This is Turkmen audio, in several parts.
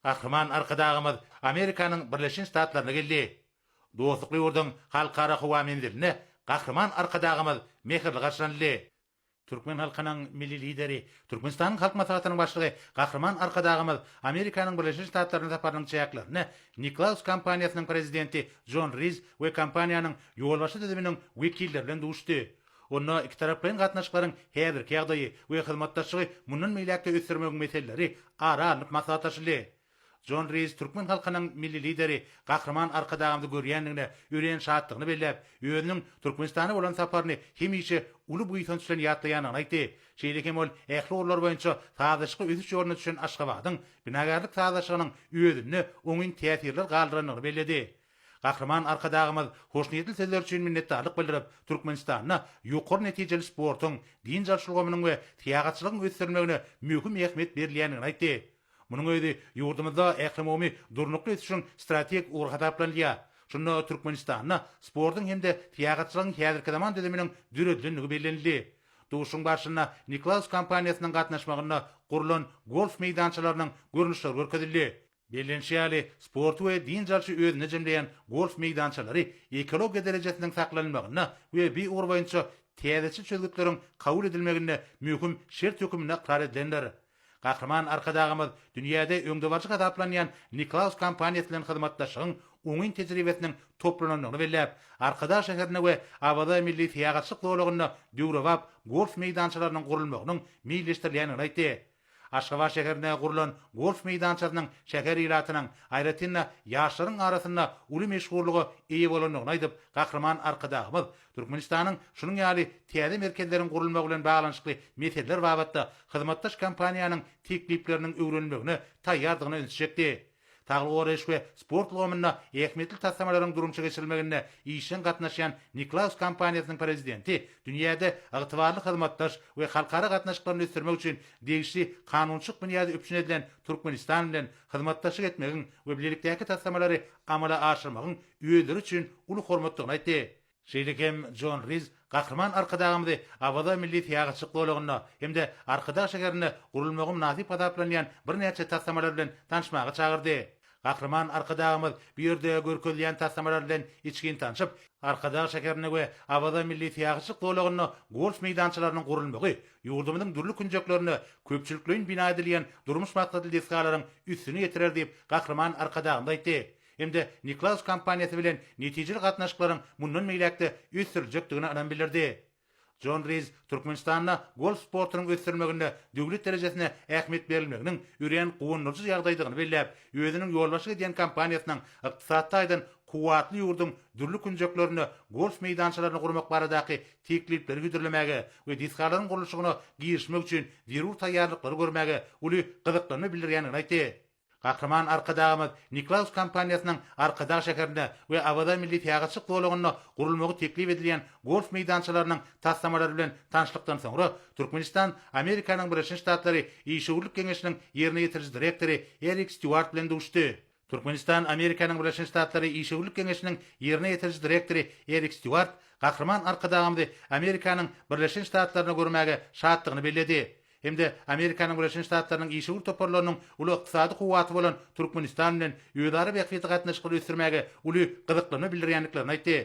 Gahryman Arkadagymyz Amerikanyň Birleşen Ştatlaryna geldi. Dostlukly ýurduň Halkara howa menzilinde Gahryman Arkadagymyz mähirli garşylanyldy. Türkmen halkynyň Milli Lideri, Türkmenistanyň Halk Maslahatynyň Başlygy Gahryman Arkadagymyz Amerikanyň Birleşen Ştatlaryna saparynyň çäklerinde Niklaus kompaniýasynyň prezidenti Jon Riz we kompaniýanyň ýolbaşçy düzüminiň wekilleri bilen duşuşdy. Onda ikitaraplaýyn gatnaşyklaryň häzirki ýagdaýy we hyzmatdaşlygy mundan beýläk-de ösdürmegiň meseleleri ara alnyp maslahatlaşyldy. Jon Riz türkmen halkynyň Milli Lideri Gahryman Arkadagymyzy görýändigine örän şatdygyny belläp, özüniň Türkmenistana bolan saparyny hemişe uly buýsanç bilen ýatlaýandygyny aýtdy. Şeýle hem ol ähli ugurlar boýunça sazlaşykly ösüş ýoluna düşen Aşgabadyň binagärlik sazlaşygynyň özünde oňyn täsirler galdyrandygyny belledi. Gahryman Arkadagymyz hoşniýetli sözler üçin minnetdarlyk bildirip, Türkmenistanda ýokary netijeli sportuň, dynç alyş ulgamynyň we syýahatçylygyň ösdürilmegine möhüm ähmiýet berilýändigini aýtdy. Munuň özi ýurdumyzda ählumumy durnukly ösüşiň strategik ugry hasaplanylýar. Şunda Türkmenistanda sportuň hem-de syýahatçylygyň häzirki zaman düzüminiň döredilendigi bellenildi. Duşuşygyň barşynda Niklaus kompaniýasynyň gatnaşmagynda gurlan golf meýdançalarynyň görnüşleri görkezildi. Bellenişi ýaly, sporty we dynç alşy özünde jemleýän golf meýdançalary ekologiýa derejesiniň saklanylmagynda we bi ugur boýunça täzeçil çözgütleriň kabul edilmeginde möhüm şert höküminde ykrar edilendir. Gahryman Arkadagymyz dünýäde öňdebaryjy hasaplanýan Niklaus kompaniýasy bilen hyzmatdaşlygyň oňyn tejribesiniň toplanandygyny belläp, Arkadag şäherinde we Awaza milli syýahatçylyk zolagynda döwrebap golf meýdançalarynyň gurulmagynyň meýilleşdirilýändigini aýtdy. Aşgabat şäherinde gurlan golf meýdançasynyň şäher ilatynyň, aýratyn-da, ýaşlaryň arasynda uly meşhurlyga eýe bolandygyny aýdyp, Gahryman Arkadagymyz Türkmenistanyň şunuň ýaly täze merkezleriň gurulmagy bilen baglanyşykly meseleler babatda hyzmatdaş kompaniýanyň teklipleriniň öwrenilmegine taýýardygyna ünsi çekdi. Saglygy goraýyş we sport ulgamynda ähmiýetli taslamalaryň durmuşa geçirilmeginde işjeň gatnaşýan Niklaus kompaniýasynyň prezidenti dünýäde ygtybarly hyzmatdaş we halkara gatnaşyklaryny ösdürmek üçin degişli kanunçylyk binýady üpjün edilen Türkmenistan bilen hyzmatdaşlyk etmegiň we bilelikdäki taslamalary amala aşyrmagyň özleri üçin uly hormatdygyny aýtdy. Şeýle hem Jon Riz Gahryman Arkadagymyzy Awaza milli syýahatçylyk zolagynda hem-de Arkadag şäherinde gurulmagy mynasyp hasaplanýan birnäçe taslamalar bilen tanyşmaga çagyrdy. Gahryman Arkadagymyz bu ýerde görkezilýän taslamalar bilen içgin tanşyp, Arkadag şäherinde we Awaza milli syýahatçylyk zolagynda golf meýdançalarynyň gurulmagy ýurdumyzyň dürli künjeklerinde köpçülikleýin bina edilýän durmuş maksatly desgalaryň üstüni ýetirer diýip, Gahryman Arkadagymyz aýtdy. hem-de Niklaus kompaniýasy bilen netijeli gatnaşyklaryň mundan beýläk-de ösdüriljekdigine ynam bildirdi. Jon Riz Türkmenistanda golf sportunyň ösdürilmeginde döwlet derejesinde ähmiýet berilmeginiň örän guwandyryjy ýagdaýdygyny belläp, özüniň ýolbaşçylyk edýän kompaniýasynyň ykdysady taýdan kuwwatly ýurduň dürli künjeklerinde golf meýdançalaryny gurmak baradaky teklipleri hödürlemäge we desgalaryň gurluşygyna girişmek üçin zerur taýýarlyklary görmäge uly gyzyklanma bildirýändigini aýtdy. Gahryman Arkadagymyz Niklaus kompaniýasynyň Arkadag şäherinde we Awaza milli syýahatçylyk zolagynda gurulmagy teklip edilýän golf meýdançalarynyň taslamalary bilen tanyşlykdan soňra, Türkmenistan Amerikanyň Birleşen Ştatlary Işewürlik geňeşiniň ýerine ýetiriji direktory Erik Stýuart bilen duşdy. Türkmenistan Amerikanyň Birleşen Ştatlary Işewürlik geňeşiniň ýerine ýetiriji direktory Erik Stýuart Gahryman Arkadagymyzy Amerikanyň Birleşen Ştatlaryna görmäge şatdygyny belledi. hem-de Amerikanyň Birleşen Ştatlarynyň işewür toparlarynyň uly ykdysady kuwwaty bolan Türkmenistan bilen özara bähbitli gatnaşyklary ösdürmäge uly gyzyklanma bildirýändiklerini aýtdy.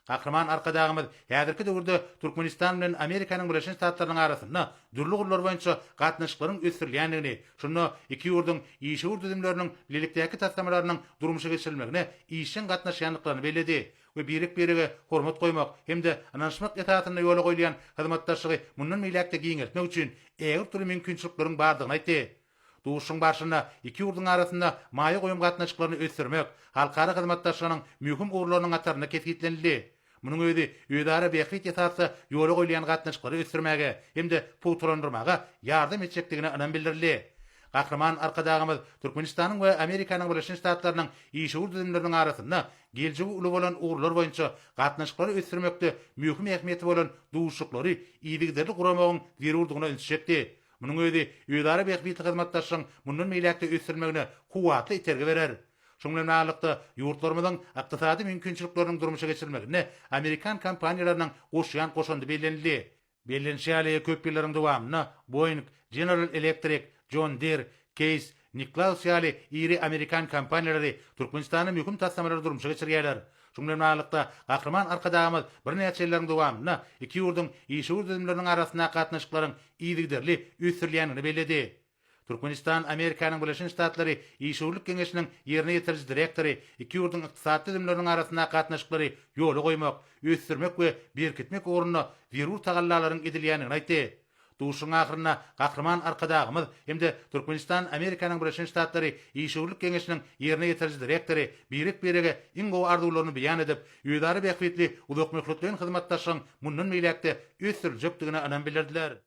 Gahryman Arkadagymyz häzirki döwürde Türkmenistan bilen Amerikanyň Birleşen Ştatlarynyň arasynda dürli ugurlar boýunça gatnaşyklaryň ösdürilýändigini, şunda iki ýurduň işewür düzümleriniň bilelikdäki taslamalarynyň durmuşa geçirilmegine işjeň gatnaşýandyklaryny belledi. we birek-birege hormat goýmak hem-de ynanyşmak esasynda ýola goýulýan hyzmatdaşlygy mundan beýläk-de giňeltmek üçin ägirt uly mümkinçilikleriň bardygyny aýtdy. Duşuşygyň barşynda iki ýurduň arasynda maýa goýum gatnaşyklaryny ösdürmek halkara hyzmatdaşlygynyň möhüm ugurlarynyň hatarynda kesgitlenildi. Munuň özi özara bähbit esasda ýola goýulýan gatnaşyklary ösdürmäge hem-de pugtalandyrmaga ýardam etjekdigine ynam bildirildi. Gahryman Arkadagymyz Türkmenistanyň we Amerikanyň Birleşen Ştatlarynyň işewür düzümleriniň arasynda Geljegi uly bolan ugurlar boýunça gatnaşyklary ösdürmekde möhüm ähmiýeti bolan duşuşyklary yzygiderli guramagyň zerurdygyna ünsi çekdi. Munuň özi özara bähbitli hyzmatdaşlygyň mundan beýläk-de ösdürilmegine kuwwatly itergi berer. Şunuň bilen baglylykda, ýurtlarymyzyň ykdysady mümkinçilikleriniň durmuşa geçirilmeginde amerikan kompaniýalarynyň goşýan goşandy bellenildi. Bellenişi ýaly, köp ýyllaryň dowamynda Boeing, General Electric, John Deere, Case, Niklaus ýaly iri amerikan kompaniýalary Türkmenistanda möhüm taslamalary durmuşa geçirýärler. Şunuň bilen baglylykda, Gahryman Arkadagymyz birnäçe ýyllaryň dowamynda iki ýurduň işewür düzümleriniň arasyndaky gatnaşyklaryň yzygiderli ösdürilýändigini belledi. Türkmenistan Amerikanyň Birleşen Ştatlary Işewürlik geňeşiniň ýerine ýetiriji direktory iki ýurduň ykdysady düzümleriniň arasyndaky gatnaşyklary ýola goýmak, ösdürmek we berkitmek ugrunda zerur tagallalaryň edilýändigini aýtdy. Duşuşygyň ahyrynda Gahryman Arkadagymyz hem-de Türkmenistan Amerikanyň Birleşen Ştatlary Işewürlik geňeşiniň ýerine ýetiriji direktory birek-birege iň gowy arzuwlaryny beýan edip, özara bähbitli uzakmöhletleýin hyzmatdaşlygyň mundan beýläk-de ösdüriljekdigine ynam bildirdiler.